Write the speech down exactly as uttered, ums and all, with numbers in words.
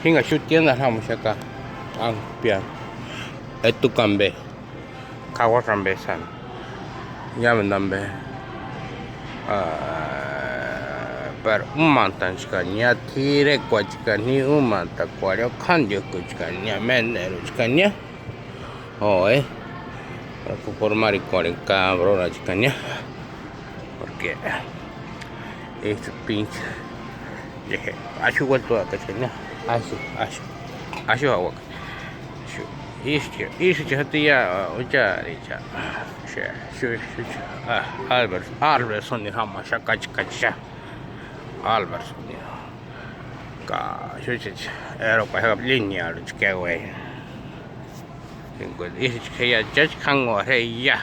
Jínga xúti tiéndani jámuxaka. Ángpiani. Etukani ambe. K'auaxani ambe sáni. Iámendu ambe. Pero úmantani chkani iáni, t'irekuani chkani iáni, úmantakuarhu k'ándiukuchkani iáni, ménderuchkani iáni. Oe. Preocuparmarikuarheni ka, bro, rachkani iáni. Porque este pinche. Dije, axu vuelto a cachenia. Axu, axu. Axu jauaka. Ísïchi, ísïchi jatini ia ucharicha. Xu, xu, xu. Albert, Albert sóni jámaxaka, kachi, kachi. Albert sóni. Ka, xúchichi. Ero, ka, línea, chkeuei. Ísïchi jeia, chachi jánguarhu jeia.